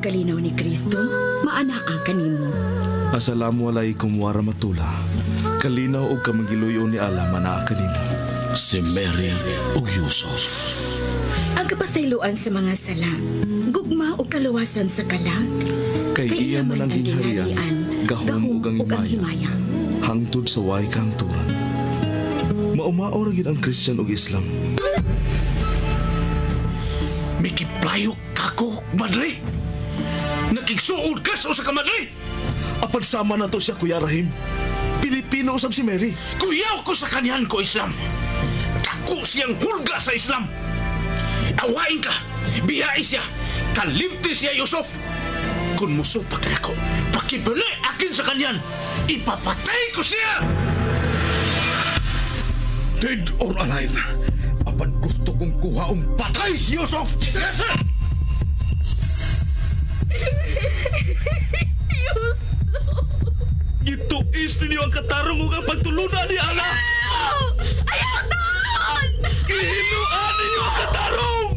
kalinaw ni Kristo maanaa kanimo. Assalamu alaikum warahmatullah. Kalinaw og kamangiluyo ni Allah manaa kanimo. Si Mary ug Yusuf. Ang kapasayloan sa mga sala, gugma ug kaluwasan sa kalag. Kay iya man ang gingharian, gahom ug ang himaya. Hangtod sa way kahangturan. Maumao ra gyud ang Christian ug Islam. Mikiplayo kako, madre. Nakigsuod ka sa usa ka madre. Apan sama na to siya, Kuya Rahim. Pilipino usab si Mary. Kuyaw ko sa kanyan ko, Islam. Dako siyang hulga sa Islam. Awain ka, biyai siya, kalimti siya, Yusuf. Kung musupak na ako, pakibali akin sa kanyan, ipapatay ko siya! Dead or alive, apan gusto kong kuhaong patay si Yusuf! Yes, sir! Gituis ninyo ang katarong ug ang pagtulunan ni Allah. Ayaw taon! Gihinuan ninyo ang katarong!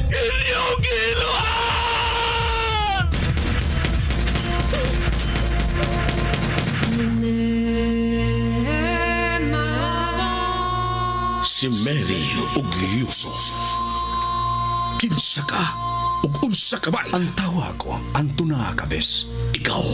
Inyong gihinuan! Si Mary ug Yusuf. Kinsa ka ug unsa ka man? Ang tawa ko, Antona Cabes. Ikaw,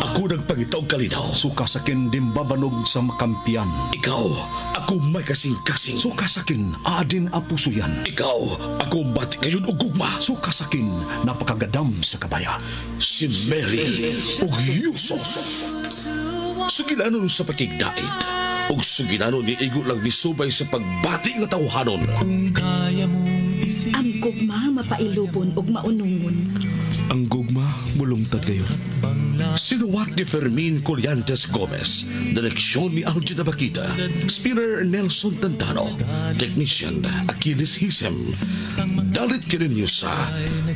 ako nagpangita og kalinaw. Suka sakin dimbabanog sa makampiyan. Ikaw, ako may kasing-kasing. Suka sakin adin apusuyan. Ikaw, ako bati ngayon og gugma. Suka sakin napakagadam sa kabaya. Si Mary ug Yusuf. Sugilanon sa pakigdait ug sugilanon ni igo lang misubay sa pagbati nga tawhanon. Ang gugma mapailubon ug maunungon. Ang gugma mulungtad kayo. Sinuwat ni Fermin Collantes Gomez, direksyon ni Algin Abakita, spinner Nelson Tantano, technician Achilles Hisem. Dalit kininyo sa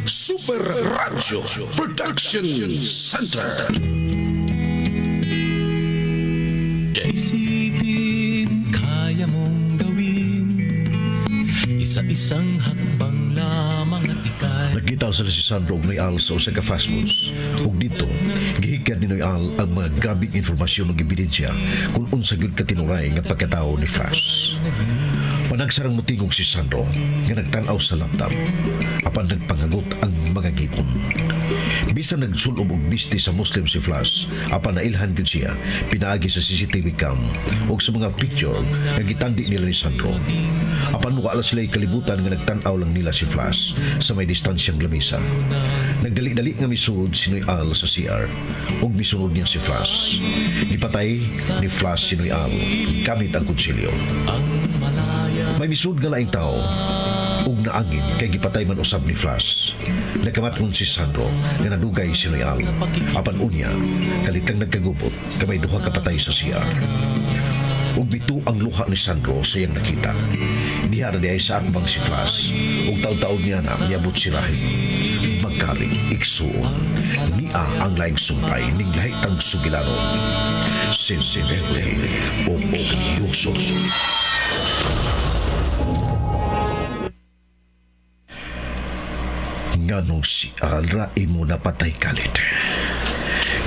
Super Radio Production Center. Isipin, kaya mong gawin. Isa-isang hakbang lamang at ika'y Nagkita sila si Sandro ug Noy Al sa usa ka fast foods. Ug dito, gihikad ni Noy Al ang mga grabing informasyon ug ebidensya kung unsa gyud katinuray nga pagkatao ni Flash. Panagsarang motingog si Sandro nga nagtan-aw sa laptop apan nagpangagot ang mga ngipon. Bisan nagsulob og bisti sa Muslim si Flash, apan nailhan gyud siya pinaagi sa CCTV cam ug sa mga picture nga gitandi nila ni Sandro. Apan wala sila kalibutan nga nagtan-aw lang nila si Flash sa may distansyang lamesa. Nagdali-dali nga misulod si Noy Al sa CR ug misulod niya si Flash. Gipatay ni Flash si Noy Al gamit ang kutsilyo. May misud nga laing tao ug naangin kay gipatay man usab ni Flash. Nakamatngon si Sandro nga nadugay si Noy Al. Apan unya, kalitang nagkagubot kamay duha ka patay sa CR. Ug bito ang luha ni Sandro sa iyang nakita. Diha ra diay sa akbang si Flash ug taud-taud niya na niabot si Rahim. Magkaling igsuon niya ang laing sumpay ning lahi tang sugilanon. Si Mary ug Yusuf. Nganong si Alra imo napatay kalit.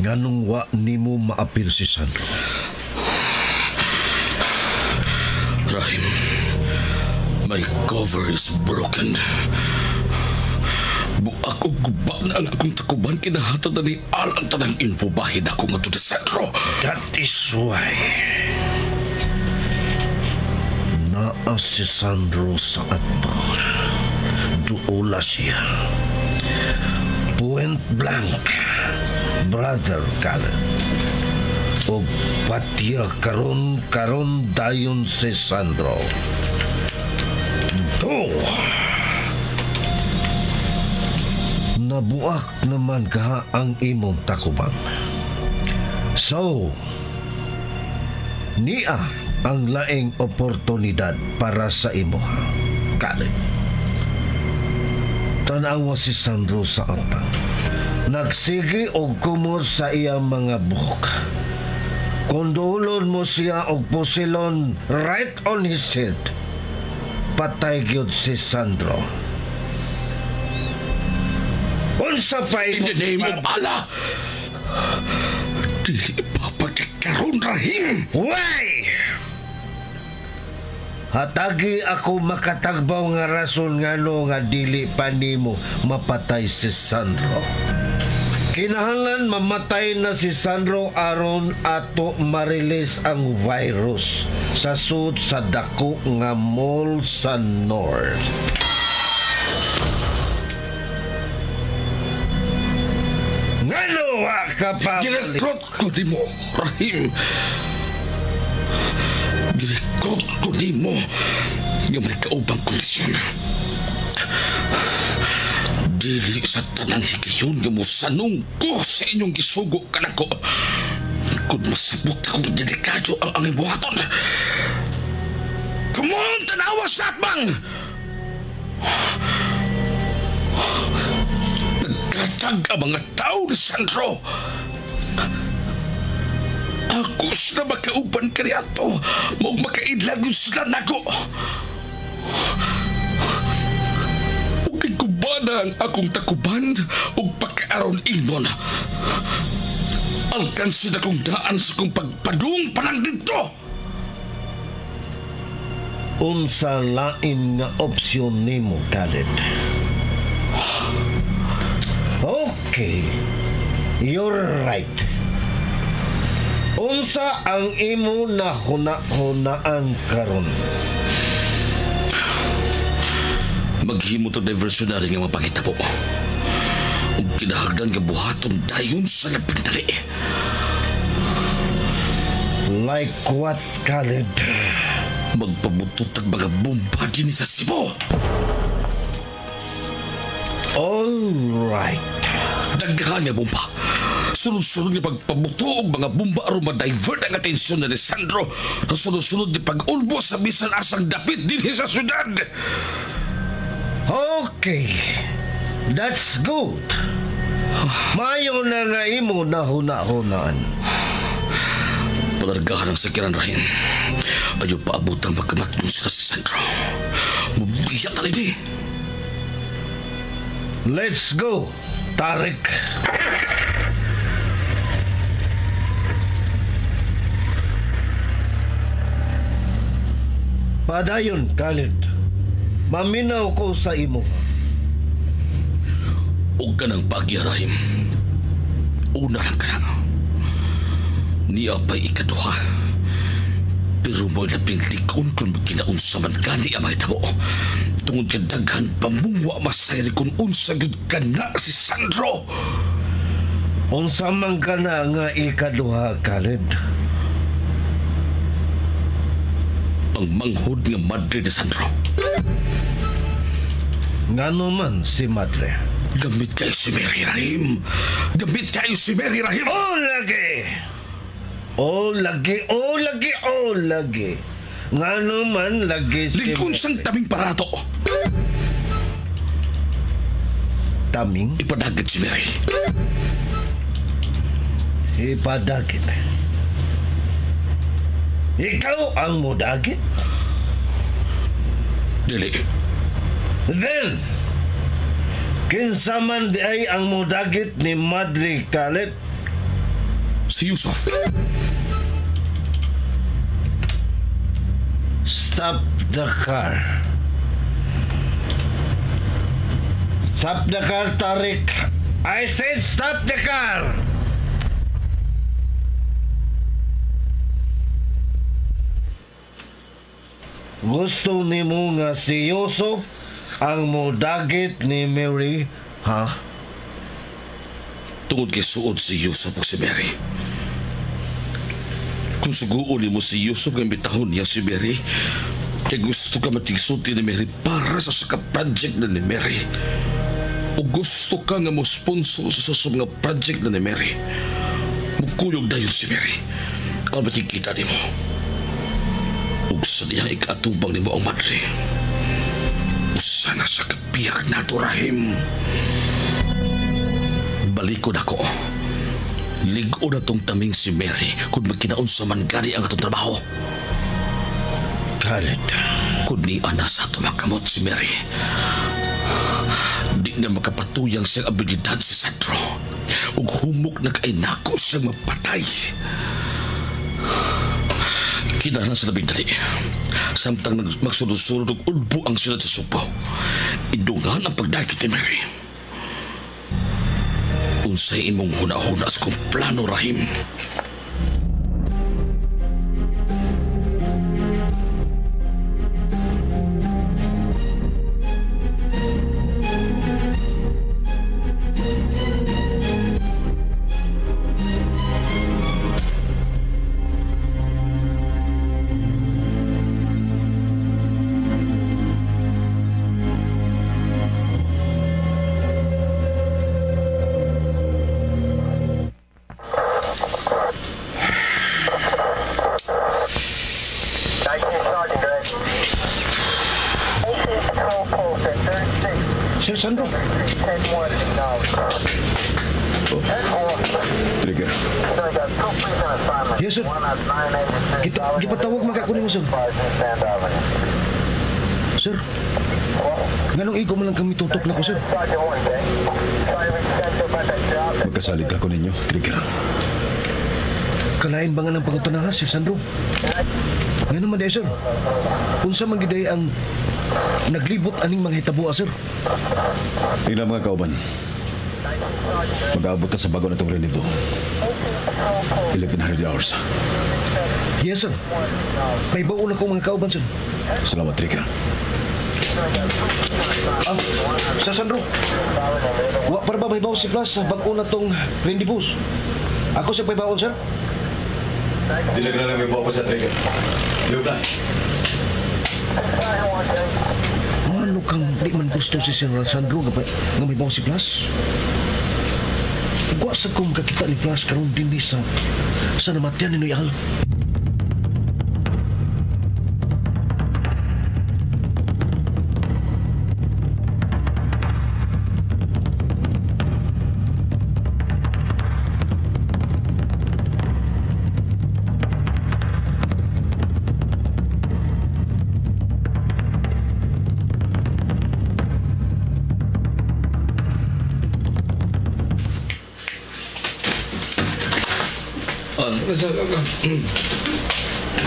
Nganong wa nimo maapil si Sandro. Rahim, my cover is broken. Buak og guba na ang akong takuban kinahatag na ni Al ang tanang info bahid ako ngadto sa sentro. That is why naa si Sandro sa atbang. Duola siya. Point blank, Brother Caleb. Og patya karon karon dayon si Sandro. Do! Nabuak naman ka ang imong takuban. So, niya ang laing oportunidad para sa imo, Caleb. Tanawa si Sandro sa atang. Nagsige og kumot sa iyang mga buhok. Kung duolon mo siya og pusilon right on his head, patay gyud si Sandro. Unsa pa In the name of Allah! Dili pa pagkakaroon, Rahim! Why? Hatagi ako makatagbaw nga rason ngano nga dili pa nimo mapatay si Sandro. Kinahanglan mamatay na si Sandro aron ato ma-release ang virus sa sud sa dako nga mall sa North. Ngano wa ka pa? Girekrut ko di mo, Rahim. Girekrut ko di mo nga may kaubang kondisyon. Dili sa tanang higayon nga mosanong ko sa inyong gisugo kanako. Kung masabot akong delikado ang angay buhaton. Come on, tanawa sa atbang! Nagkatag ang mga tao ni Sandro. Ako sila makauban kaniato. Maug makaidlag yun sila nako. Ug gigubana ang akong takuban ug pagkaaron ingnon. Alkansin akong daan sa kong pagpadung palang dito. Unsa lain nga opsyon nimo, Khaled? Okay. You're right. Unsa ang imo na huna-hunaan karon? Maghimo tog diversionary nga mapangitabo. Ug kinahanglan nga buhaton dayon sa labing dali. Like what, Khaled? Magpabutot ang mga bomba dinhi sa Cebu. All right. Daghan nga bomba. Sunod-sunod nga pagpabuto og mga bomba aron ma-divert ang atensyon ni Sandro sa sunod-sunod nga pag-ulbo sa bisan asang dapit dinhi sa syudad. Okay. That's good. Mayo na nga imo na huna-hunaan. Palargahan ang sakiran, Rahim. Ayaw paabotang magkamatgon sila si Sandro. Mabiyak na rin. Let's go, Tarik. Padayon, Khaled. Maminaw ko sa imo. Huwag ka ng pagya, Rahim. Una lang ka na. Niya pa'y ikaduha. Pero mo'y labing likon kung ginaunsa man gani ang mahitabo. Tungod ka daghan pamungwa masayri kung unsa gyud ka na si Sandro. Unsa man ka na nga ikaduha, Khaled? Ang manghod nga madre ni Sandro. Ngano man si madre? Gamit kayo si Mary, Rahim. Gamit kayo si Mary, Rahim. Oh, lagi! Oh, lagi, oh, lagi, oh, lagi. Ngano man lagi si Lingkon sang taming parato. Taming? Ipadagit si Mary. Ipadagit. Ikaw ang mudagit? Dili. Then, kinsa man di ay ang mudagit ni Madre Khaled? Si Yusuf. Stop the car. Stop the car, Tarik. I said stop the car! Gusto nimo nga si Yusuf ang mudagit ni Mary, ha? Tungod kay suod si Yusuf ug si Mary. Kung suguon nimo si Yusuf nga bitahon niya si Mary, kay gusto ka matigsulti ni Mary para sa saka project na ni Mary. O gusto ka nga mo sponsor sa sa mga project na ni Mary. Mukuyog dayon si Mary. Ang makikita nimo. Ug sa diyang ikaatubang nimo ang madre. Usa na sa kabiyak nato, Rahim. Balikod ako. Lig-o na tong taming si Mary kung magkinaon sa man gani ang atong trabaho. Khaled. Kung ni ana sa tumakamot si Mary. Di na makapatuyang siyang abilidad si Sandro. Ug humok na kay nako siyang mapatay. Kinahanglan sa labing dali. Samtang magsunod-sunod og ulbo ang siyudad sa Sugbo. Idungan ang pagdakit ni Mary. Unsay imong huna-huna sa kong plano, Rahim? Sir Sandro. Oh. Trigger. Yes, sir. Kita, gipatawag magkakuni mo, sir. Sir, nganong igo man lang kami tutok na ko, sir? Magkasalig ako ninyo, Trigger. Kalain ba nga ng pangutanahan, Sir Sandro? Nga naman di, sir. Unsa man giday ang naglibot aning mga hitabuha, sir? Tingnan mga kauban. Mag-aabot ta sa bago na itong rendezvous. 1100 hours. Yes, sir. May baon ako mga kauban, sir. Salamat, Trigger. Ah, Sir Sandro. Wa para ba may baon si Blas sa bago na tong rendezvous? Ako sa may baon, sir. Dili ka na lang may baon pa sa Trigger. Liwag na. Ano kang di man gusto si Sir Sandro nga, nga may baon si Blas? Wa sa ko makakita ni Blas karon dinhi sa namatyan ni Noyal.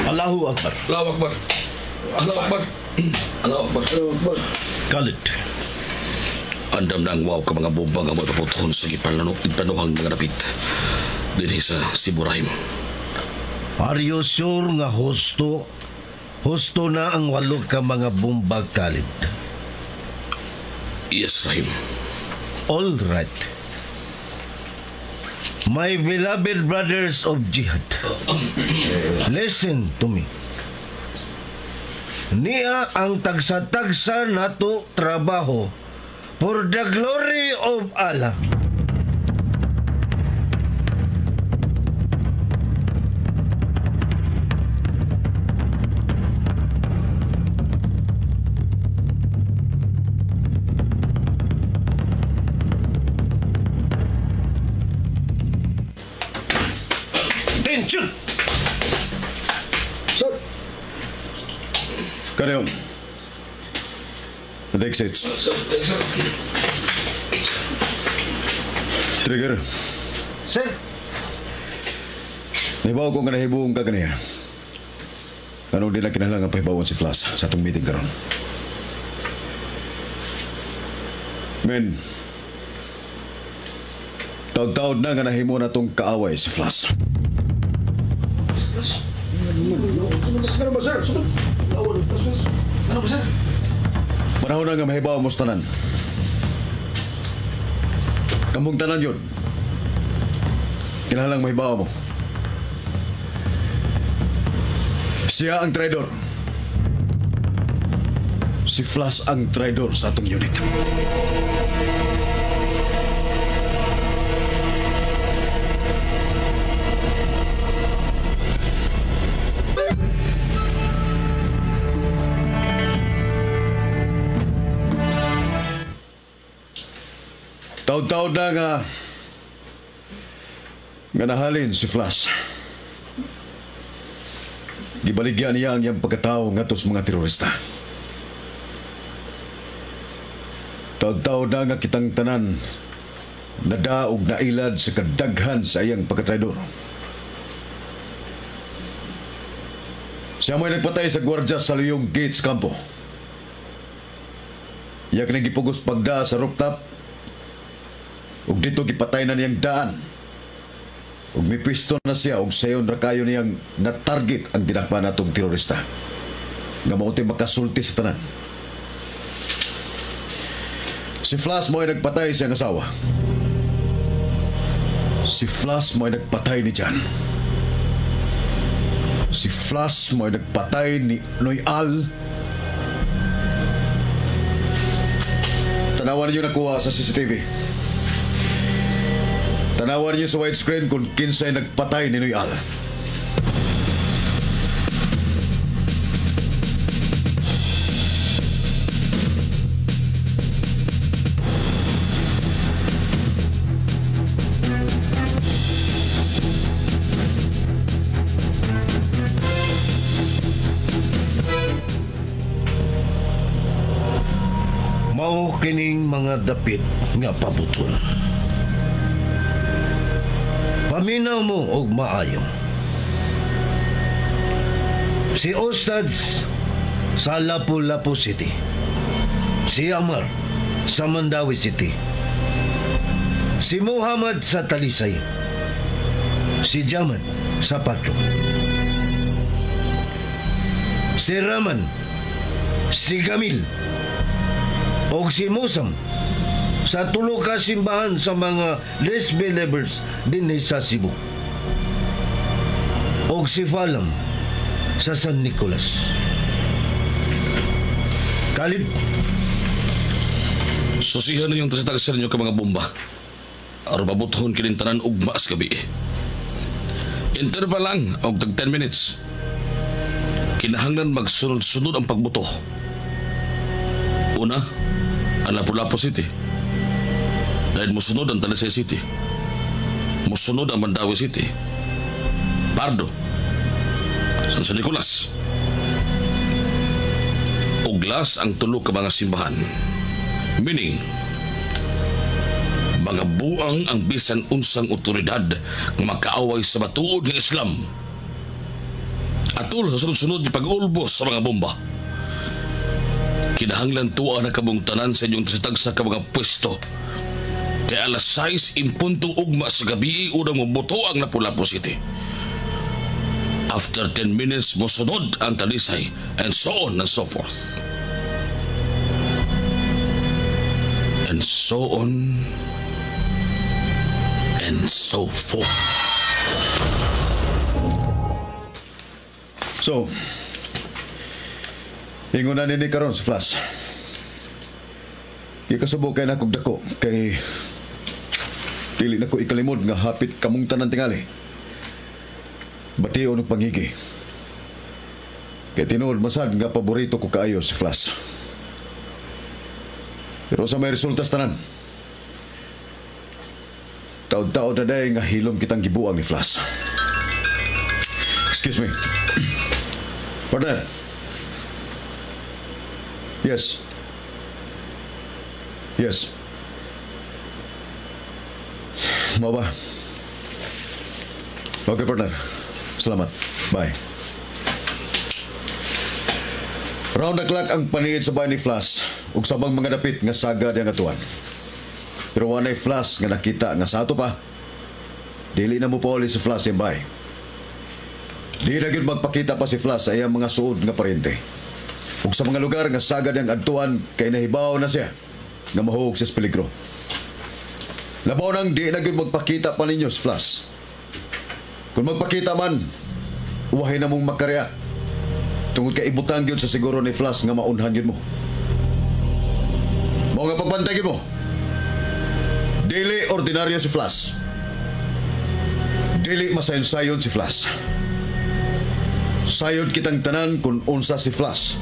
Allahu Akbar. Allahu Akbar. Allahu Akbar. Allahu Akbar. Khalid. Andam na ang wow ka mga bomba nga mo ipaputhon sa giplanuhang mga dapit. Dinhi sa Cebu, Rahim. Are you sure nga husto? Husto na ang 8 ka mga bomba, Khalid? Yes, Rahim. All right. My beloved brothers of jihad, listen to me. Niya ang tagsa-tagsa nato trabaho for the glory of Allah. Attention! Sir! Carry on. The exits. Trigger. Sir! Nahibaw ko nga nahibuong ka kaniya. Anong di na kinahanglan nga pahibawan si Flash sa atong meeting karon? Men, taod-taod na nga nahimo na itong kaaway si Flash. Ano ba, sir? Ano ba, sir? Panahon na nga mahibaw mo sa tanan. Kamong tanan yun. Kinahanglang mahibaw mo. Siya ang traidor. Si Flash ang traidor sa atong unit. Taod-taod na nga nahalin si Flash. Gibaligyan niya ang iyang pagkatao ngadto sa mga terorista. Taod-taod na nga kitang tanan nadaog nailad sa kadaghan sa iyang pagkatraidor. Siya mo'y nagpatay sa gwardya sa Luyong Gates Campo. Iyak na gipugos pagda sa rooftop ug dito gipatay na niyang daan. Ug mipisto na siya ug sayon ra kayo niyang na-target ang dinakpan natong terorista. Nga mao tay makasulti sa tanan. Si Flash mo'y nagpatay siyang asawa. Si Flash mo'y nagpatay ni Jan. Si Flash mo'y nagpatay ni Noy Al. Tanawan ninyo nakuha sa CCTV. Tanawan ninyo sa widescreen kung kinsay nagpatay ni Noy Al. Mao kining mga dapit nga pabuton. Paminaw mo og maayo. Si Ostads sa Lapu-Lapu City. Si Amar sa Mandaue City. Si Muhammad sa Talisay. Si Jaman sa Pato. Si Raman, si Gamil, og si Musam sa tulo ka simbahan sa mga Les Believers dinhi sa Cebu. Og si Falam sa San Nicolas. Kalib. Susihan ninyong tasitagsan ninyo ka mga bomba. Aron mabuthon kining tanan ugma sa gabi. Interval lang og tag 10 minutes. Kinahanglan magsunod-sunod ang pagbuto. Una, ang Lapu-Lapu City. Dahil musunod ang Talisay City. Musunod ang Mandaue City. Pardo, San Nicolas. Uglas ang tulo ka mga simbahan. Meaning, mga buang ang bisan unsang otoridad nga makaaway sa matuod ng Islam. Atul sa sunod-sunod ni pag-ulbos sa mga bomba. Kinahanglan tuwa na kamong tanan sa inyong tasitagsa ka mga pwesto. Kaya alas 6 in punto ugma sa gabi unang mabuto ang Lapu-Lapu City. After 10 minutes, mosunod ang Talisay and so on and so forth. And so on and so forth. So, ingon na nini karon sa Flash. Gikasubo kay nakog dako kay dili na ko ikalimod nga hapit kamong tanan tingali. Bation og pangigi. Kay tinuod masad nga paborito ko kaayo si Flash. Pero sa may resulta sa tanan, taod-taod na day nga hilom kitang gibuang ni Flash. Excuse me. Partner. Yes. Yes. Mau ba? Okay, partner. Salamat. Bye. Round the clock ang paniid sa bahay ni Flash ug sabang mga dapit nga sagad ang atuan. Pero wanay Flash nga nakita nga sa ato pa. Dili na mo pauli si Flash yung bahay. Di na gyud magpakita pa si Flash sa iyang mga suod nga parente. Ug sa mga lugar nga sagad ang adtuan kay nahibaw na siya nga mahuog siya sa peligro. Labaw nang di na gyud magpakita pa ninyo si Flash. Kung magpakita man, uwahin na mong makareact. Tungod kay ibutang gyud sa siguro ni Flash nga maunhan gyud mo. Mao nga pagbantay gyud mo. Dili ordinaryo si Flash. Dili masayon-sayon si Flash. Sayod kitang tanan kung unsa si Flash.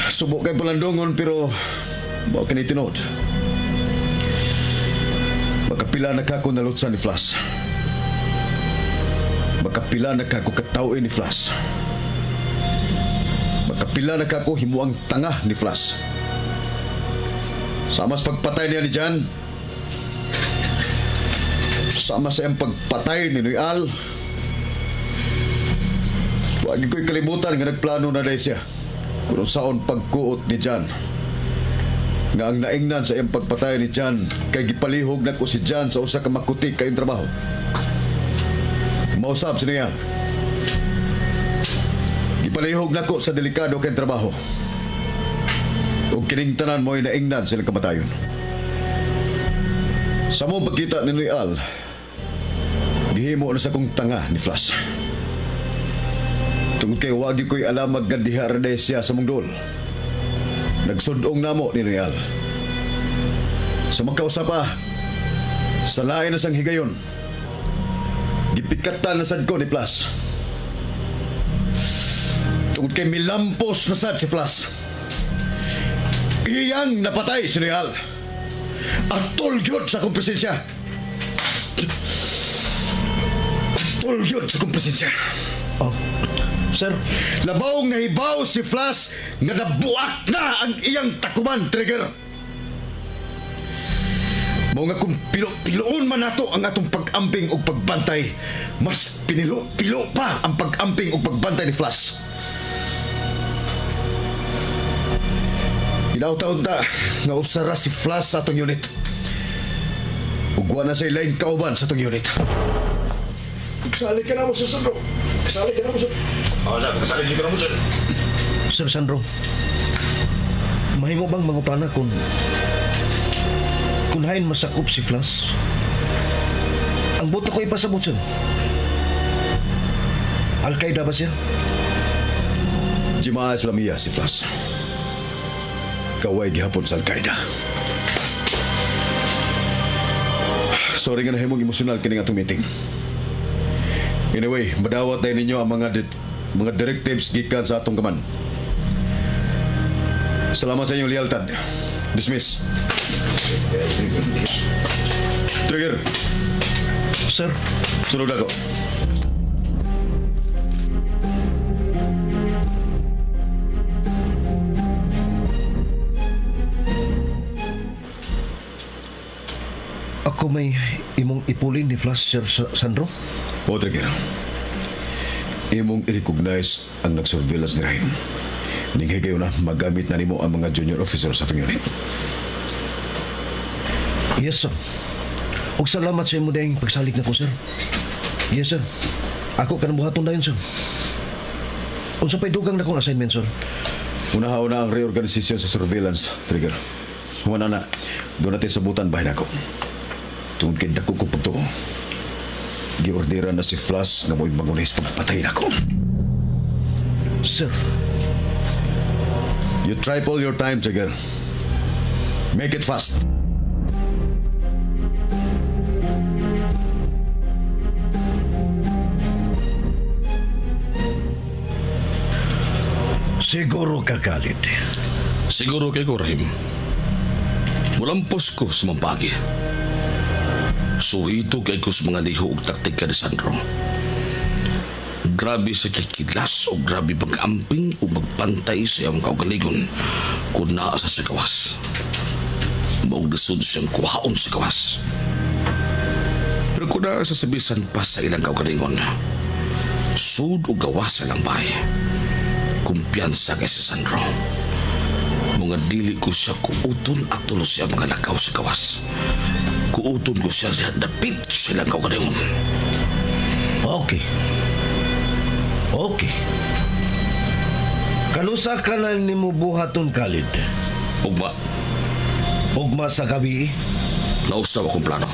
Subo kay palandongon pero mao kini tinuod. Makapila na kako nalutsan ni Flash. Makapila na kako katawin ni Flash. Kapila na ka ko himuang tanga ni Flash. Sama sa pagpatay niya ni Jan. Sama sa iyang pagpatay ni Noyal. Wag ko'y kalimutan nga nagplano na dahil siya. Kung saon pagkuot ni Jan. Nga ang naingnan sa iyang pagpatay ni Jan kay gipalihog na ko si Jan sa usa ka makutik kayong trabaho. Mausap si Noyal. Gipalihog na ko sa delikado kayong trabaho. Ug kining tanan mo'y naingnan silang kamatayon. Sa mong pagkita ni Noyal, gihimo na sa kong tanga ni Flash. Tungod kay wagi ko'y alam maggandiha ra siya sa mong dol. Nagsudong namo ni Noyal. Sa magkausap pa, sa lain na sang higayon, gipikatan na sad ko ni Flash. Tungod kay milampos na sad si Flash. Iyang napatay si Noyal. Atol yun sa akong presensya. Atol yun sa akong presensya. Oh, sir. Labawng nahibaw si Flash nga nabuak na ang iyang takuman, Trigger. Mao nga kung pilo-piloon man nato ang atong pag-amping o pagbantay, mas pinilo-pilo pa ang pag-amping o pagbantay ni Flash. Hinaw-taon ta nga usara si Flash sa atong unit. Ugwa na sa ilaing kauban sa atong unit. Kasali ka na mo, Sir Sandro. Kasali ka na mo, sir. Oh, sir, kasali ka na mo, sir. Sir Sandro, mahimo bang mangutana kung hain masakop si Flash? Ang buto ko ipasabot, sir. Al-Qaeda ba siya? Jemaah Islamiyah si Flash. Kaway gihapon sa Al-Qaeda. Sorry nga nahimong emosyonal kining atong meeting. Anyway, madawat na ninyo ang mga directives gikan sa atong kaman. Salamat sa inyong liyaltad. Dismiss. Trigger. Sir. Sunod ako. Ako may imong ipulin ni Flash, Sir Sandro? O, Trigger. Imong i-recognize ang nag-surveillance ni Rahim. Ninghay kayo na magamit na nimo ang mga junior officer sa atong unit. Yes, sir. Og salamat sa imo dayong pagsalig na ko, sir. Yes, sir. Ako kanang buhaton dayon, sir. Unsa pay dugang na kong assignment, sir? Una-una ang reorganisasyon sa surveillance, Trigger. Human na, doon natin sabutan bahin ako. Tungod kay dako ko pagtuo. Giordera na si Flash nga mo'y mangunis pagpatay nako. Sir. You triple your time, Trigger. Make it fast. Siguro ka, Khalid. Siguro kay ko, Rahim. Mulampos ko sa mampagi. Suhito kay ko sa mga liho og taktika ni Sandro. Grabe sa kikilas o grabe pag-amping o magpantay sa iyang kaugaligon kung naa sa gawas. Maong lisod siyang kuhaon sa gawas. Pero kung naa sa sabisan pa sa ilang kaugalingon, sud o gawas sa ilang bahay. Kumpiyansa kay si Sandro. Mga dili ko siya kuuton at tulo siya mga lakaw sa gawas. Kuuton ko siya sa dapit sa ilang kaugalingon. Okay. Okay. Kanusa ka na nimo buhaton, Khalid? Ugma. Ugma sa gabi? Nausap akong plano.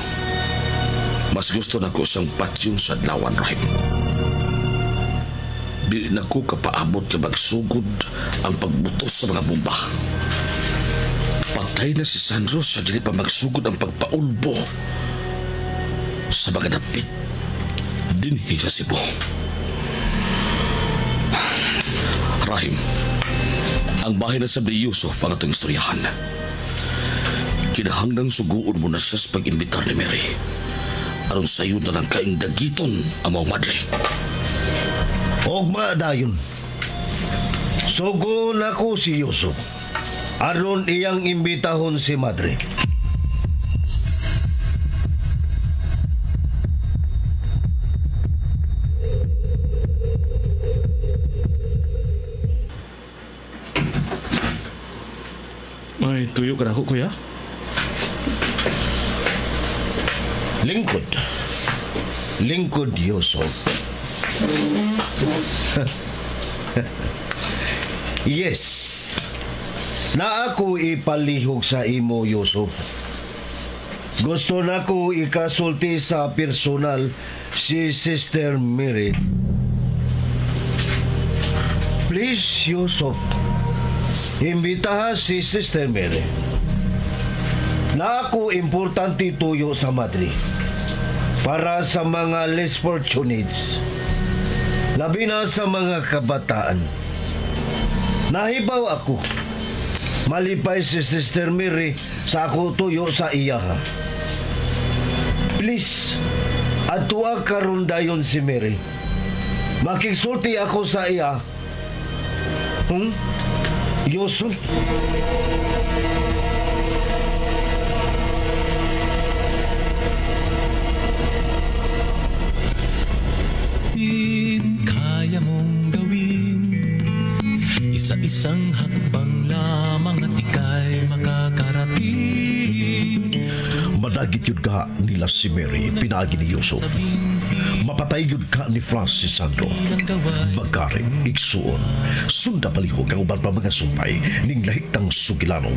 Mas gusto na ko siyang patyon sa adlawan, Rahim. Di na ko kapaabot ka magsugod ang pagbutos sa mga bomba. Patay na si Sandro sa dili pa magsugod ang pagpaulbo sa mga dapit dinhi sa Cebu. Rahim, ang bahay na sa Yusuf ang atong istoryahan. Kinahanglang suguon mo na siya sa pag-imbitar ni Mary. Aron sayo na lang kaing dagiton ang mga madre. Ugma dayon. Sugo nako si Yusuf. Aron iyang imbitahon si Madre. May tuyo ka na ako, kuya. Lingkod. Lingkod, Yusuf. Yes. Na ako ipalihog sa imo, Yusuf. Gusto na ko ikasulti sa personal si Sister Mary. Please, Yusuf. Imbitaha si Sister Mary. Na ako importante tuyo sa madre. Para sa mga less fortunates. Labi na sa mga kabataan. Nahibaw ako. Malipay si Sister Mary sa ako tuyo sa iya. Please, adtua karon dayon si Mary. Makigsulti ako sa iya. Yusuf? Kaya mong gawin. Isa-isang hakbang lamang at ika'y makakarating. Madagit yun ka nila si Mary, pinaagi ni Yusuf. Mapatay yun ka ni Flash si Sandro. Magkari, igsuon, sunda palihog ang uban pa mga sumpay ning lahiktang sugilanon.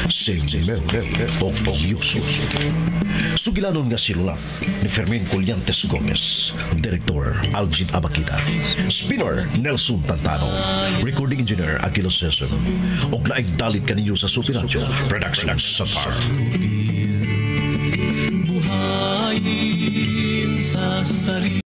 Si Mary o Yusuf. Sugilanon nga silulat ni Fermin Collantes Gomez, Director Alvin Abakita, Spinner Nelson Tantano, Recording Engineer Aquilo Session, og laing dalit kaninyo sa Super Radio Production Center. Buhayin sa sarili.